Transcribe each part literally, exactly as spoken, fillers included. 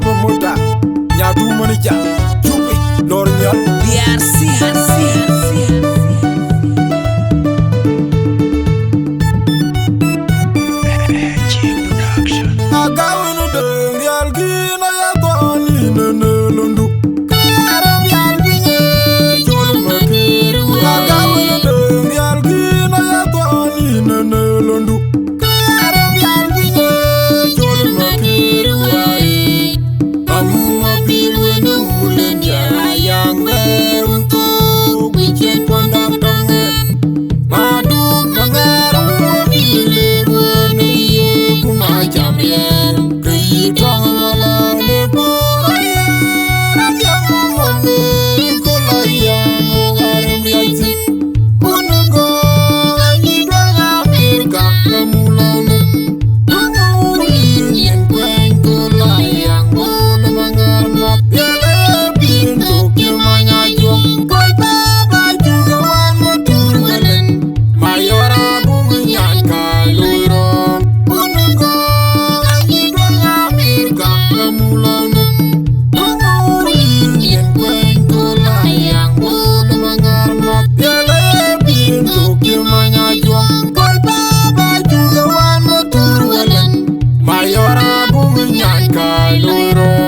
Promoter, Nyadu Manager, Jupi, Lor Nyal. B R C, B R C, B R C. Agawën döŋ rial gïn aya gɔn yïn ënë löndu. Kërë rial gïn ë col makër wai. Agawën döŋ rial gïn aya gɔn yïn ënë löndu. Kërë rial gïn ë col makër wai. Amu apil wën ë wulën ya ayaŋ bɛ̈ɛ̈r wun thok wïc cïn puɔ̈nda tɔŋ ë. Maduk maŋɛɛr amu apil ë wën ë ye ku ma cam yɛn. Kë yï tɔŋ ala në bur aye. Radiam amu apil ku la yɛn mu ɣar riac thïn. Wun ë gɔ̈ɔ̈r anyi duɔl Amerika ke mu lɔ në. Mayora bung nyan ka luro.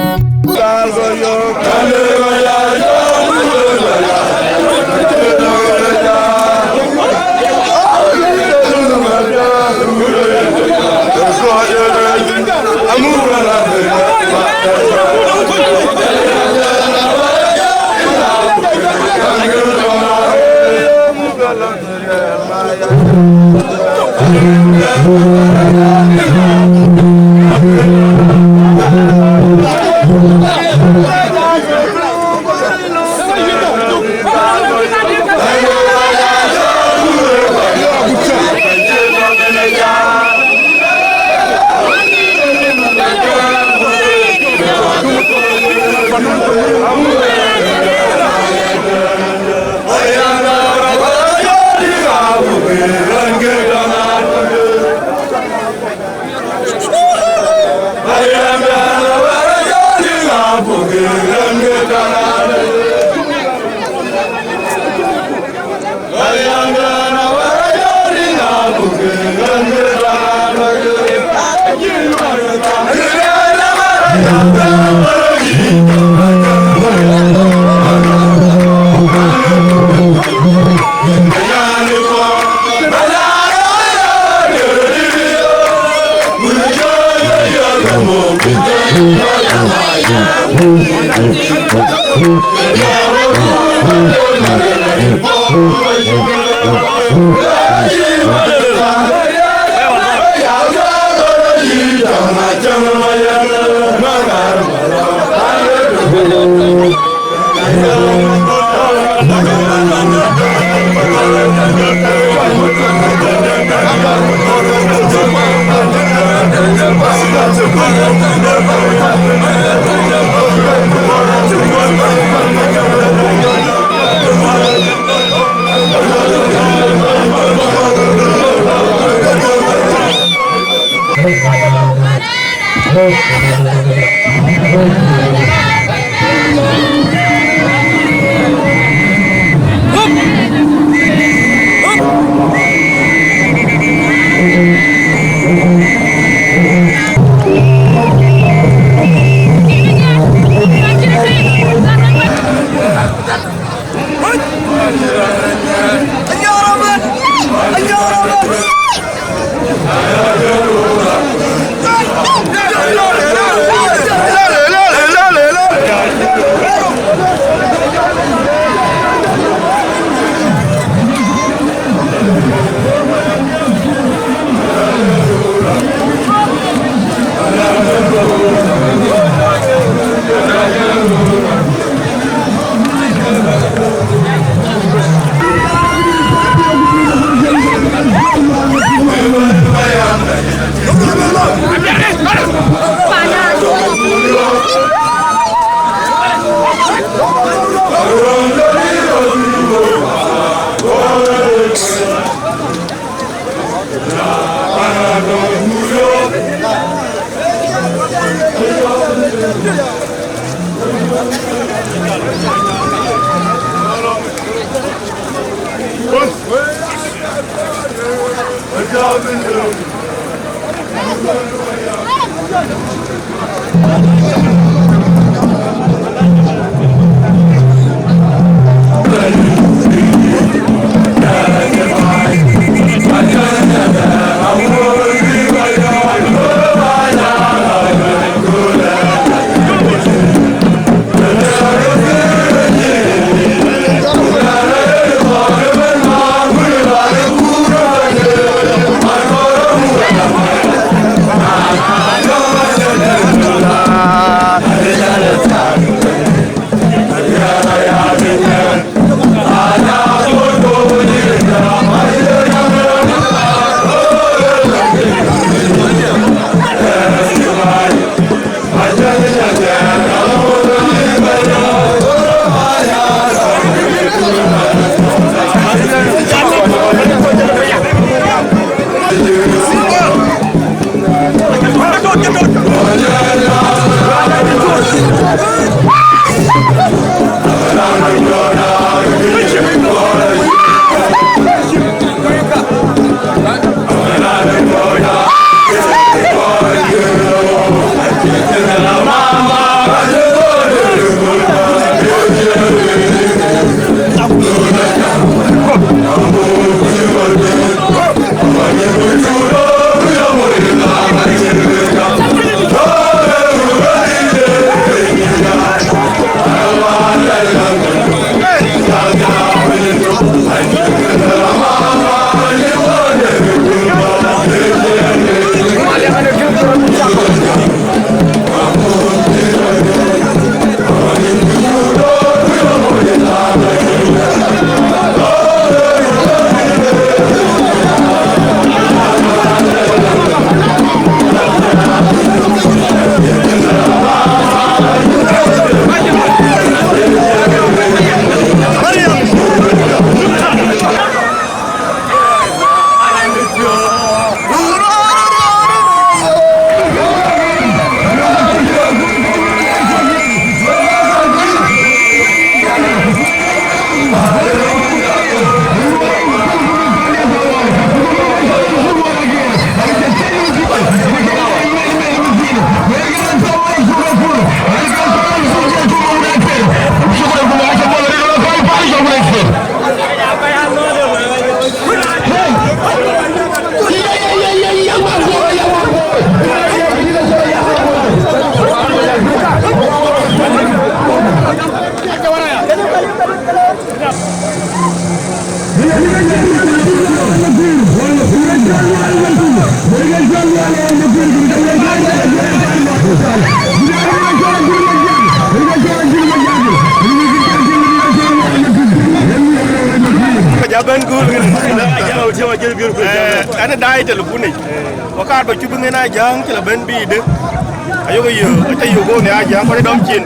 Ka ja bɛ̈n gul. Eh, ɛn ë daai telefon yic. Wakar ba cup ŋen a Jaŋ cï la bɛ̈n bï de. Ayok yö, aca yök go ne a Jaŋ, kɔc dɔm cin.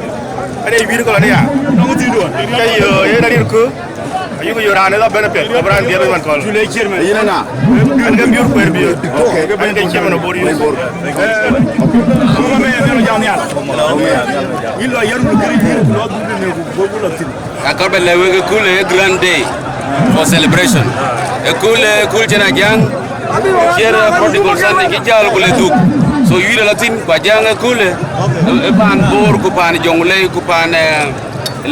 Ɛn ë wiir kɔl ade ya. Nɔŋ thïn duɔn. Aca yö, yen arir kö. Ayuk yök raan ë la bɛ̈n apiɛth, abï raan dhiëëth ë man kɔl. Yïn ëna? An ke biur kueer biur. Okay. An ke chairman of board youth. Bor. Bor. Okay. Kuma me ne jam ya. Yïn lɔ yɛr mu kiri yïn lɔ du ne ku bogu lɔ tin. Ka kɔr bɛ lɛ wek ë kul ë grand day for celebration. Ë kul ë kul cïn a Jaŋ. Ciɛr prodigal son cï jäl ku le dhuk. So yïn ë la thïn ku a Jaŋ ë kul ë, ë paan Bor ku paan Jonglei ku paan, eh,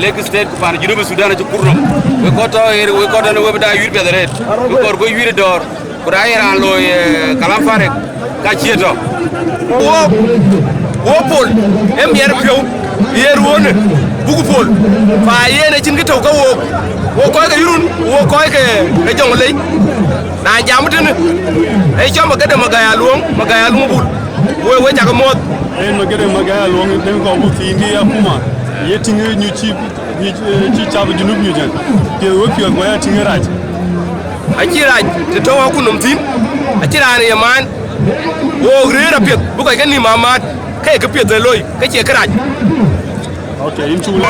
Lake State ku pan Junub Sudan acï kur nɔm. Wek kɔc tɔ̈ ɣer, wek kɔc tɔ̈ në wek bï daai wïïr piɛth arëët. Wek kɔc guɔ wïïr ë dɔ̈ɔ̈r. Ku na ye raan looi, eh, kalam farek, ka cie tɔ̈. Wo, wo pol, ë miɛt piɔ̈u, ye ruɔ̈ɔ̈në, buk pol. Pa yen acïn kë tɔ̈u ke wook. Wo kɔc ke yurun, wo kɔc ke, ke Jonglei. Na jam tënë, ë cɔm agede Magaya Luɔŋ, Magaya Luɔŋ bul. Wo, wo cakë muɔ̈th. En magede Magaya Luɔŋ, den kɔc buk thiin ke akuma. Ye tïŋ ë nyuc cï Nyuc, eh, cï cap Junub nyuc ɛn. Piɛth we piɔ̈ɔ̈th ku aya tïŋ ë rac. Acï rac të tɔ̈u akun nɔm thïn, acï raan ye maan. Wook rëër apiɛth, bï kɔc ke nïïm amaat, ke ye këpiɛth ë loi, ke cie kërac. Okay, yïn cuk lɛ.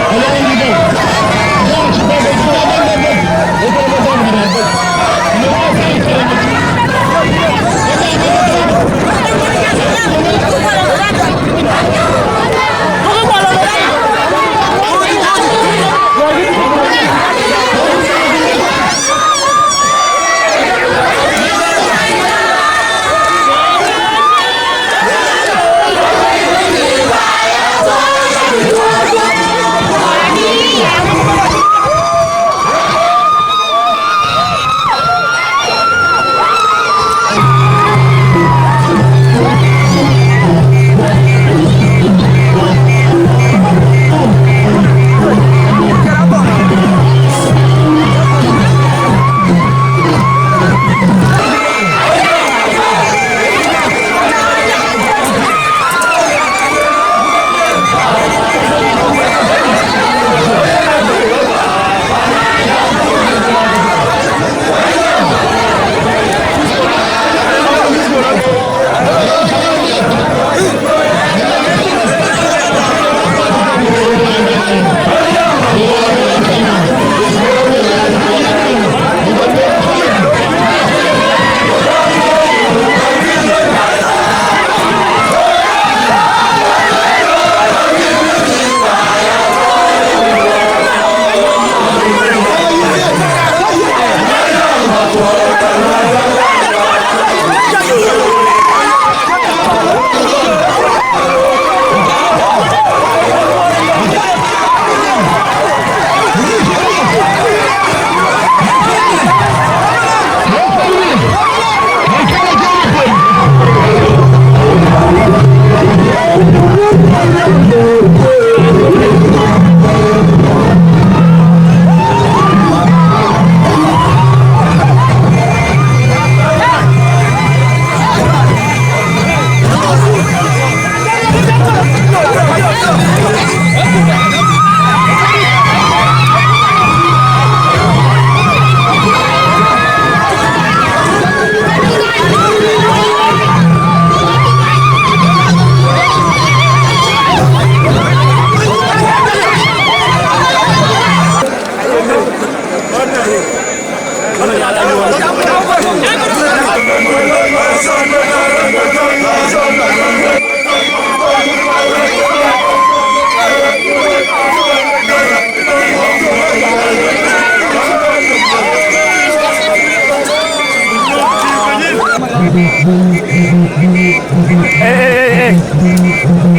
Hey, hey, hey,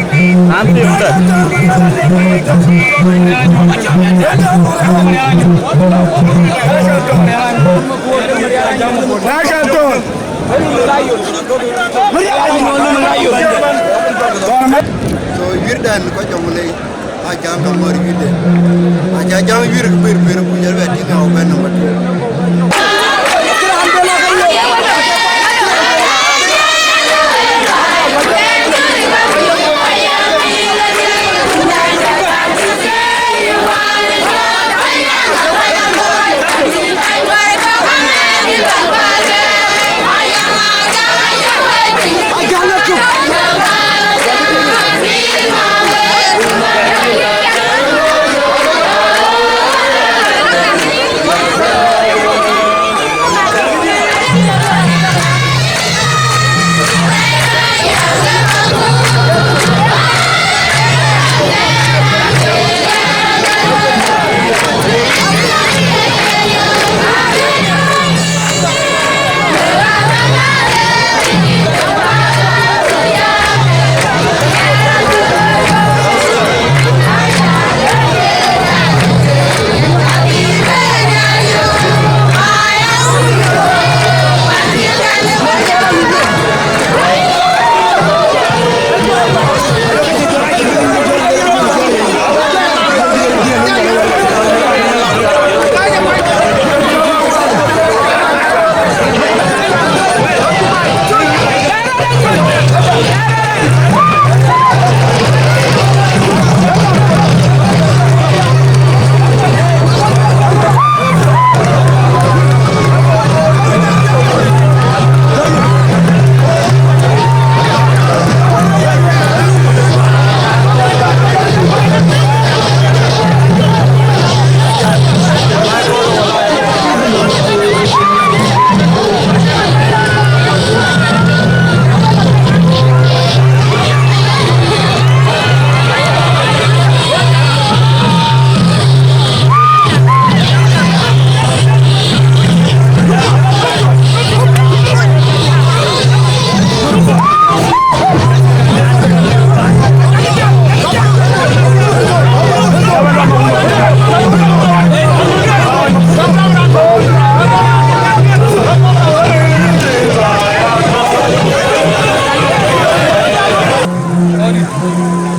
hey. Anti udah. So, yïrdan ko jɔŋ lei. Aca ke ŋɔ̈ɔ̈r wiëëtde, aca jam wiëër ke pïïr pïïr, ku jɔl bɛ tïŋ ë ɣɔ̈k bɛ̈n nɔm atueŋ.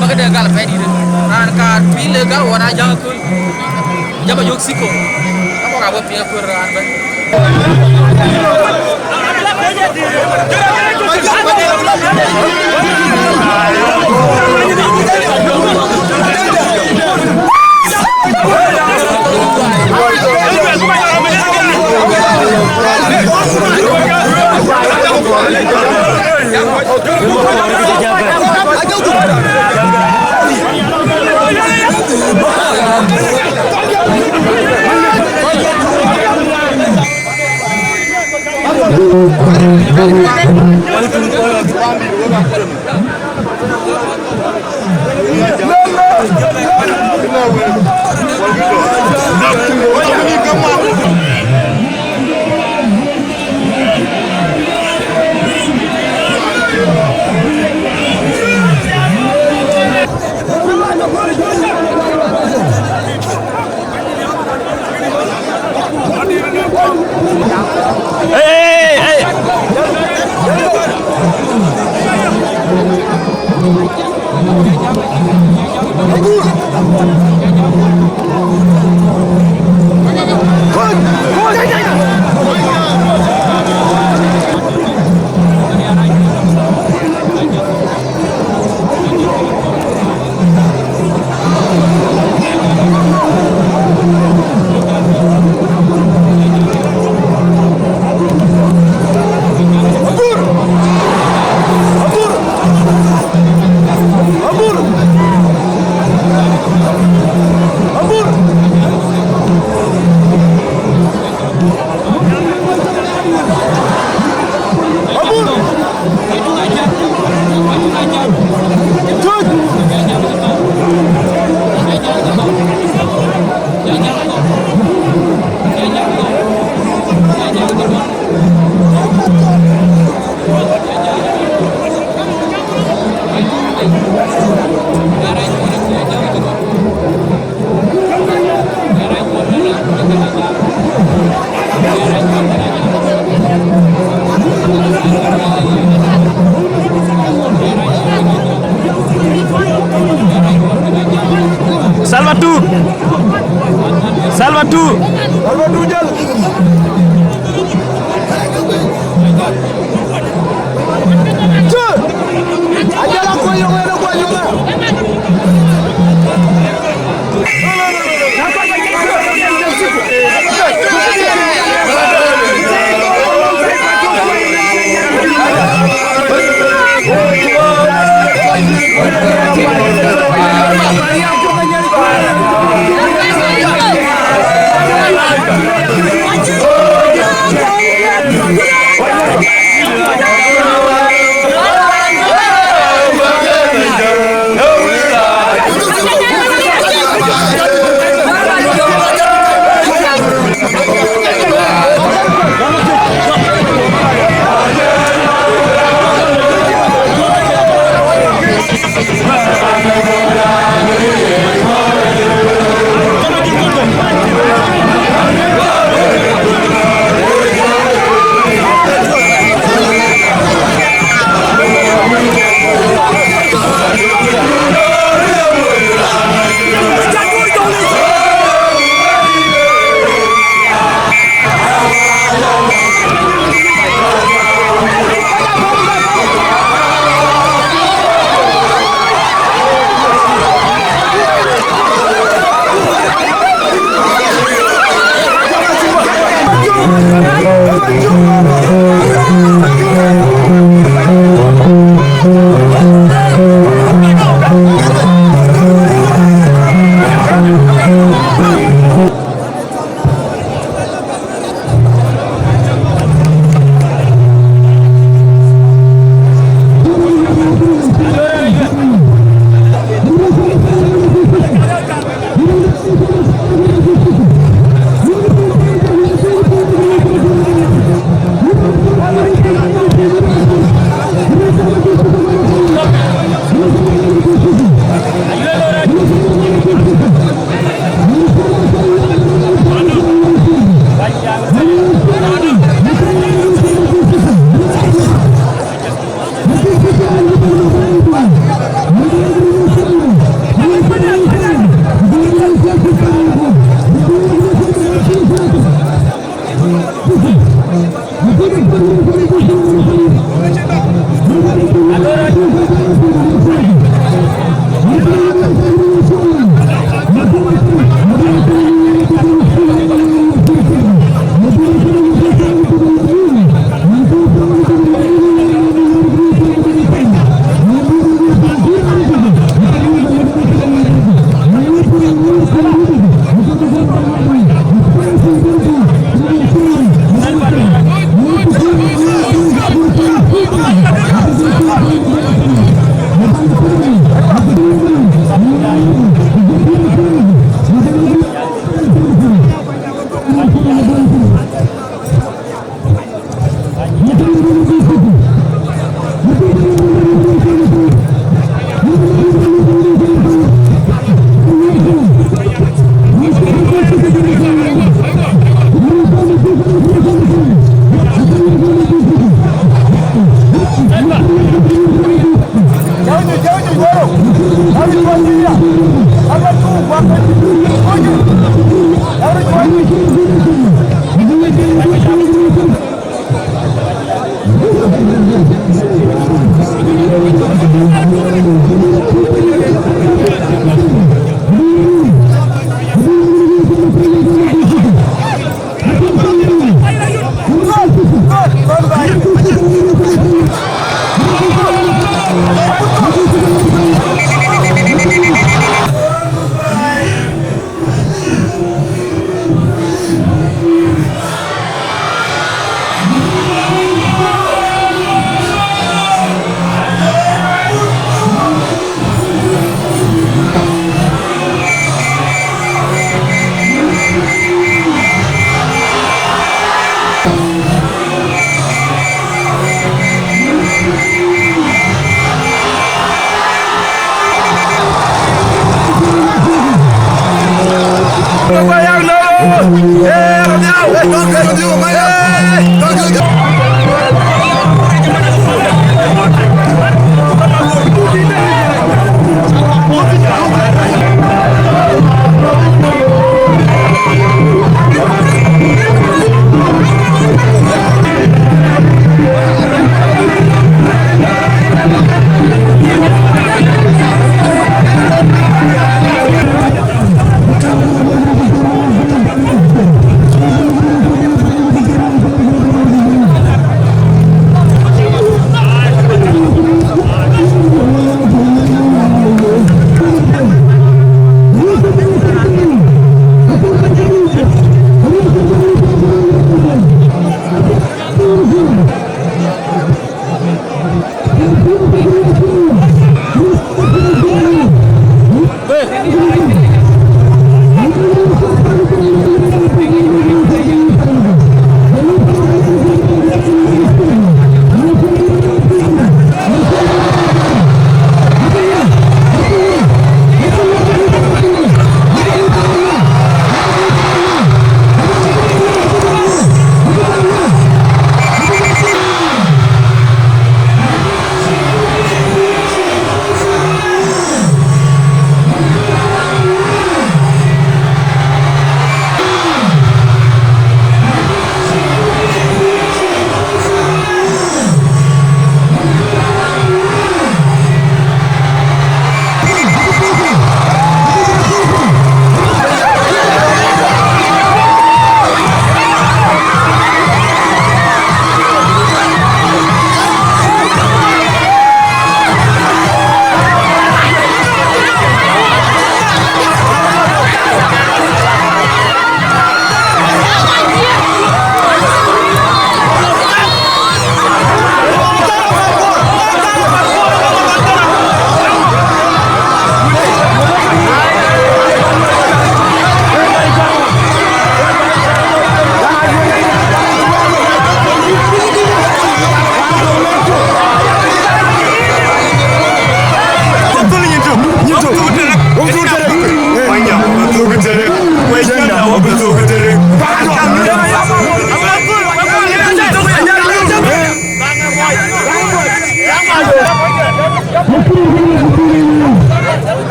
Bäk de gal pɛ̈i dït, raan kaar pïïr le gal wän a jäŋ aköl. Jam a yök thiko. Ka kɔk a bä piŋ aköl raan bɛ̈n. Tu. Arba du jal. Tu. Ajal akuɔc yɔŋ en akuɔc yɔŋ en.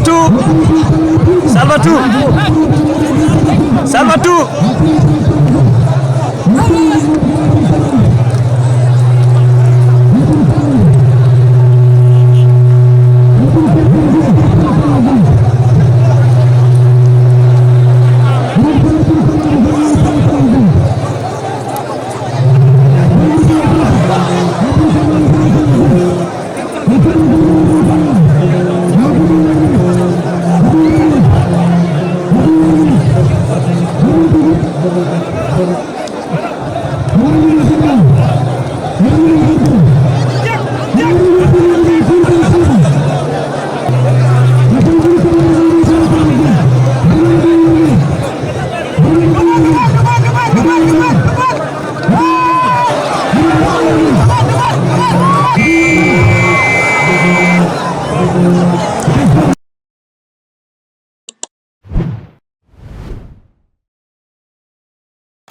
Two. Salva two. Salva two.